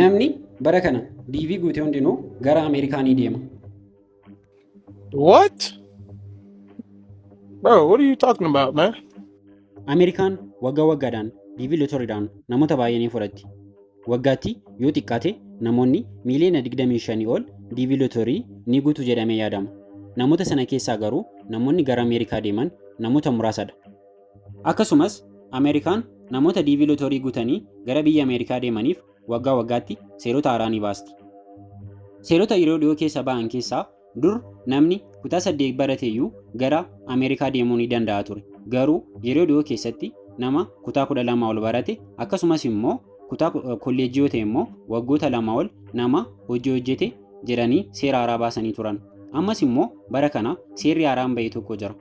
Namni bara kana DV guute hundinuu gara Ameerikaa ni deema. What? Bro, what are you talking about, man? Ameerikaan waggaa waggaadhaan DV lootoriidhaan namoota baay'ee ni fudhatti. Waggaatti yoo xiqqaate namoonni miiliyoona 25 ol DV lootorii ni guutu jedhamee yaadama. Namoota sana keessaa garuu namoonni gara Ameerikaa deeman namoota muraasadha. Akkasumas Ameerikaan namoota DV lootorii guutanii gara biyya Ameerikaa deemaniif waggaa waggaatti seerota haaraa ni baasti. Seerota yeroo dhiyoo keessa ba'an keessaa, dur namni kutaa 8 barateeyyuu gara Ameerikaa deemuu ni danda'a ture. Garuu yeroo dhiyoo keessatti nama kutaa 12 ol barate, akkasumas immoo kutaa kolleejjii yoo ta'e immoo waggoota 2 ol nama hojii hojjete jedhanii seera haaraa baasanii turan. Ammas immoo bara kana seerri haaraan ba'e tokko jira.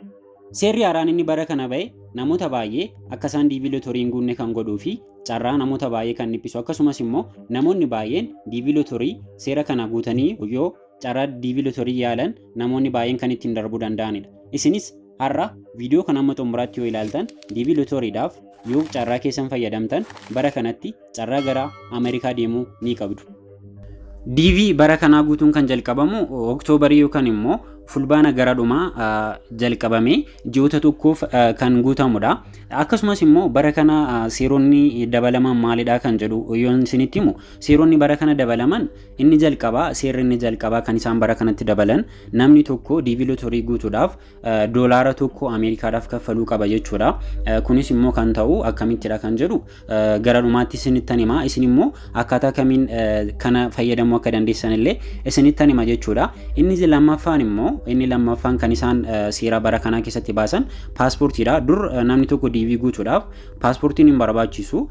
Seerri haaraan inni bara kana ba'e namoota baay'ee akka isaan DV lootorii hin guunne kan godhuu fi carraa namoota baay'ee kan dhiphisu, akkasumas immoo namoonni baay'een DV lootorii seera kana guutanii yoo carraa DV lootorii yaalan namoonni baay'een kan ittiin darbuu danda'anidha. Isinis har'a viidiyoo kana amma xumuraatti yoo ilaaltan, DV lootoriidhaaf yoo carraa keessan fayyadamtan, bara kanatti carraa gara Ameerikaa deemuu ni qabdu. DV bara kanaa guutuun kan jalqabamu Oktoobarii yookaan immoo Fulbaana gara dhumaa jalqabamee ji'oota tokkoof kan guutamudha. Akkasumas immoo bara kana seeronni dabalaman maalidha kan jedhu yoo isinitti himu, seeronni bara kana dabalaman inni jalqabaa, seerri inni jalqabaa kan isaan bara kanatti dabalan, namni tokko DV lootorii guutuudhaaf $1 Ameerikaadhaaf kaffaluu qaba jechuudha. Kunis immoo kan ta'u akkamittidha kan jedhu gara dhumaatti isinittan hima. Isin immoo akkaataa kamiin kana fayyadamuu akka dandeessan illee isinittan hima jechuudha. Inni lammaffaan immoo, inni lammaffaan kan isaan seera bara kanaa keessatti baasan paaspoortiidha. Dur namni tokko DV guutuudhaaf paaspoortiin hin barbaachisu.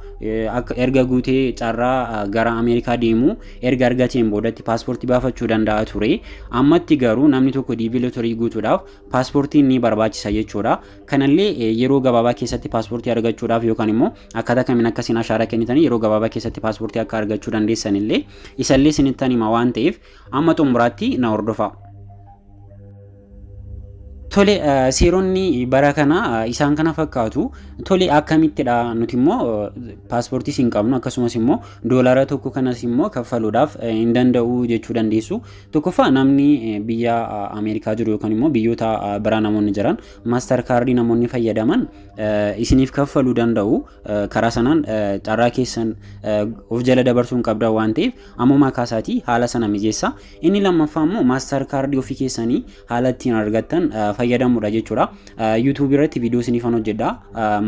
Akka erga guutee carraa gara Ameerikaa deemuu erga argateen boodatti paaspoortii baafachuu danda'a ture. Ammatti garuu namni tokko DV lootorii guutuudhaaf paaspoortiin ni barbaachisa jechuudha. Kanallee yeroo gabaabaa keessatti paaspoortii argachuudhaaf yookaan immoo akkaataa kamiin akkasiin ashaaraa kennitanii yeroo gabaabaa keessatti paaspoortii akka argachuu dandeessan illee isallee isinittan hima waan ta'eef, amma xumuraatti na hordofaa. Tole, seeronni bara kana isaan kana fakkaatu. Tole, akkamittidha nuti immoo paaspoortii hin qabnu, akkasumas immoo $1 kanas immoo kaffaluudhaaf hin danda'u jechuu dandeessu. Tokkoffaa, namni biyya Ameerikaa jiru yookaan immoo biyyoota biraa namoonni jiran, Master Cardii namoonni fayyadaman isiniif kaffaluu danda'u. Karaa sanaan carraa keessan of jala dabarsuu hin qabdan waan ta'eef, ammumaa kaasaatii haala sana mijeessa. Inni lammaffaa immoo Master Cardii ofii keessanii haala ittiin argattan fayyadamuudha jechuudha. YouTubeii irratti viidiyoo isiniifan hojjedha.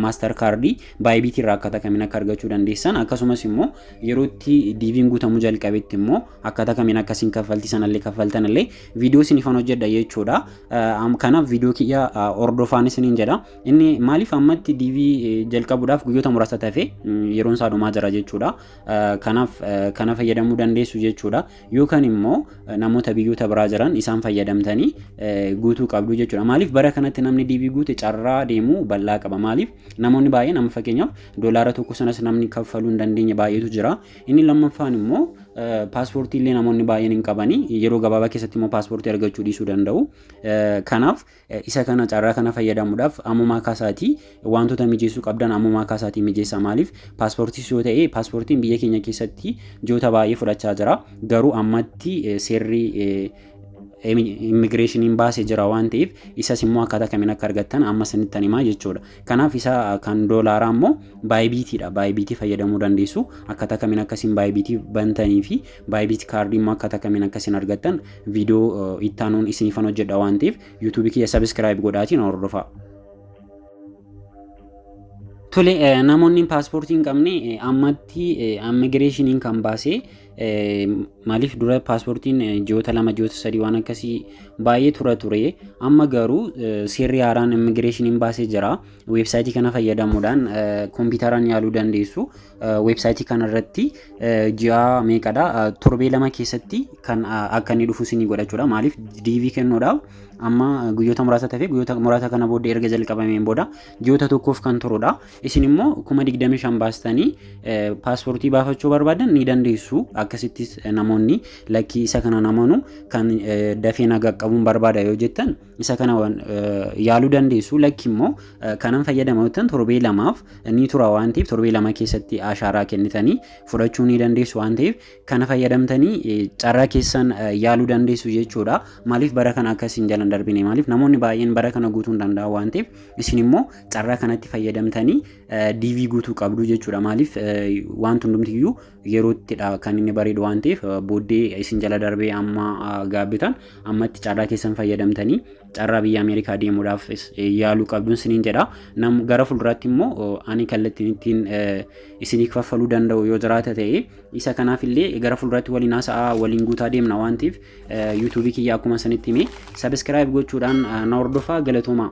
Master Cardii Bybitii irraa akkaataa kamiin akka argachuu dandeessan, akkasumas immoo yeroo itti DV'n guutamuu jalqabetti immoo akkaataa kamiin akkasiin kaffaltii sanallee kaffaltan illee viidiyoo isiniifan hojjedha jechuudha. Kanaaf viidiyoo kiyya hordofaan isiniin jedha. Inni maaliif ammatti DV jalqabuudhaaf guyyoota muraasa tafe, yeroon isaa dhumaa jira jechuudha. Kanaaf kana fayyadamuu dandeessu jechuudha. Yookaan immoo namoota biyyoota biraa jiran isaan fayyadamtanii guutuu qabdu jechuudha. Maaliif bara kanatti namni DV guute carraa deemuu bal'aa qaba. Maaliif namoonni baay'een amma fakkeenyaaf $1 sanas namni kaffaluu hin dandeenye baay'eetu jira. Inni lammaffaan immoo paaspoortii illee namoonni baay'een hin qabanii, yeroo gabaabaa keessatti immoo paaspoortii argachuu dhiisuu danda'u. Kanaaf isa kana carraa kana fayyadamuudhaaf ammumaa kaasaatii wantoota mijeessuu qabdan ammumaa kaasaatii mijeessa. Maaliif paaspoortiis yoo ta'e, paaspoortiin biyya keenya keessatti ji'oota baay'ee fudhachaa jira. Garuu ammatti seerri immigireeshiniin baasee jira waan ta'eef, isas immoo akkaataa kamiin akka argattan amma isinittan himaa jechuudha. Kanaaf isa kan doolaaraa immoo Bybitiidha. Bybitii fayyadamuu dandeessu. Akkaataa kamiin akkasiin Bybitii bantanii fi Bybit cardii immoo akkaataa kamiin akkasiin argattan viidiyoo ittaanuun isiniifan hojjedha waan ta'eef, YouTubeii kiyya subscribe godhaatiin hordofaa. Tole, namoonni paaspoortii hin qabne, ammatti immigireeshiniin kan baase, maaliif dura paaspoortiin ji'oota 2, ji'oota 3 waan akkasii baay'ee tura ture. Amma garuu seerri haaraan immigireeshiniin baasee jira. Weebsaayitii kana fayyadamuudhaan kompiitaraan yaaluu dandeessu. Weebsaayitii kana irratti ji'a meeqadha, torbee 2 keessatti kan akka inni dhufu isinii godhachuudha. Maaliif DV kennuudhaaf Amma guyyoota muraasa tafe, guyyoota muraasa kana booddee erga jalqabameen booda ji'oota tokkoof kan turudha. Isin immoo 25,000 baastanii paaspoortii baafachuu barbaadan ni dandeessu. Akkasittis namoonni lakkii isa kana namanu kan dafee nagaa qabuun barbaada yoo jettan isa kana yaaluu dandeessu. Lakki immoo kanan fayyadama yoo jettan torbee 2f ni tura waan ta'eef, torbee 2 keessatti ashaaraa kennitanii fudhachuu ni dandeessu waan ta'eef, kana fayyadamtanii carraa keessan yaaluu dandeessu jechuudha. Maaliif bara kana akka isin jalan darbine, maaliif namoonni baay'een bara kana guutuu hin danda'an waan ta'eef, isin immoo carraa kanatti fayyadamtanii DV guutuu qabdu jechuudha. Maaliif wanti hundumtiyyuu yeroottidha kan inni bareedu waan ta'eef, booddee isin jala darbee amma gaabbitan, ammatti carraa keessan fayyadamtanii carraa biyya Ameerikaa deemuudhaaf yaaluu qabduun isiniin jedha. Nam gara fuulduraatti immoo ani kallattiin ittiin isiniif kaffaluu danda'u yoo jiraata ta'e, isa kanaaf illee gara fuulduraatti waliin haasa'aa waliin guutaa deemna waan ta'eef, yuutuubii kiyya akkuma isinitti hime subscribe gochuudhaan na hordofaa. Galatoomaa.